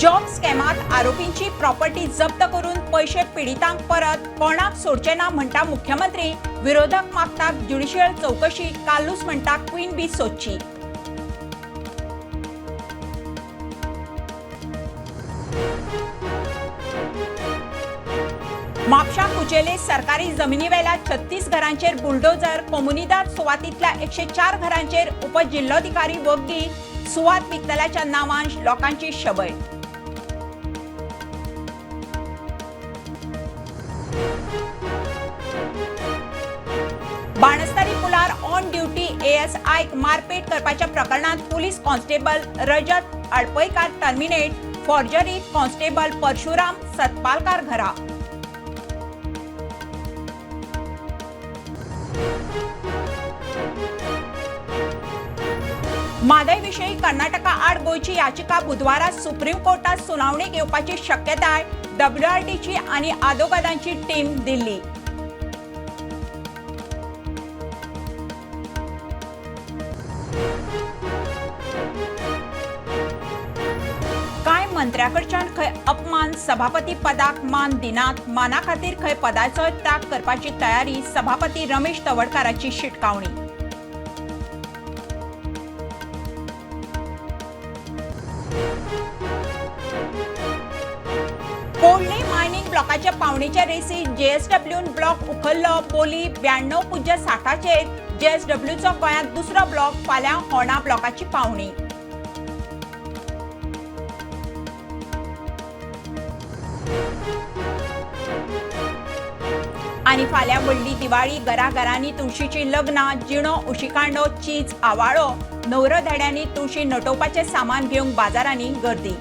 Job स्कॅमात आरोपींची property जप्त करून पैशे पिडितांक परत कोणाक सोडचे ना म्हणटा मुख्यमंत्री. विरोधक मागतात ज्युडिशियल चौकशी. कार्लूस म्हणटा क्वीन बी सोदची. म्हापशा कुचेले सरकारी जमिनीवेल्या 36 घरांचेर बुलडोझर. कोमुनिदाद सुवातींतल्या 104 घरांचेर उपजिल्होधिकारी वग्गी. सुवात विकतल्याच्या नांवान लोकांची शबय. बाणस्तारी पुलार ऑन ड्युटी एएसआयक मारपेट करपाच्या प्रकरणात police constable Rajat Adpaikar terminate. फॉर्जरीत कॉन्स्टेबल परशुराम सतपालकार घरा. म्हादय विशीं कर्नाटका आड गोंयची याचिका बुधवारा सुप्रीम कोर्टात सुनावणेक येवपाची शक्यताय. डब्ल्यूआरटीची आनी आदोगादांची टीम दिल्ली. कांय मंत्र्याकडच्यान खंय अपमान. सभापती पदाक मान दिनात. माना खातीर खंय पदाचोय त्याग करपाची तयारी. सभापती रमेश तवडकाराची शिटकावणी. कोल्डे मायनिंग ब्लॉकाच्या पावणेच्या रेसीत जेएसडब्ल्यून ब्लॉक उखल्लो. बोली 92.60चेर जेएसडब्ल्यूचो गोंयांत दुसरो ब्लॉक. फाल्यां होणा ब्लॉकाची पावणी. आनी फाल्यां व्हडली दिवाळी. घराघरांनी तुळशीची लग्नां. जिणो, उशीकांडो, चीज, आवाळो. न्हवरो धेड्यांनी तुळशी नटोवपाचें सामान घेवंक बाजारांनी गर्दी.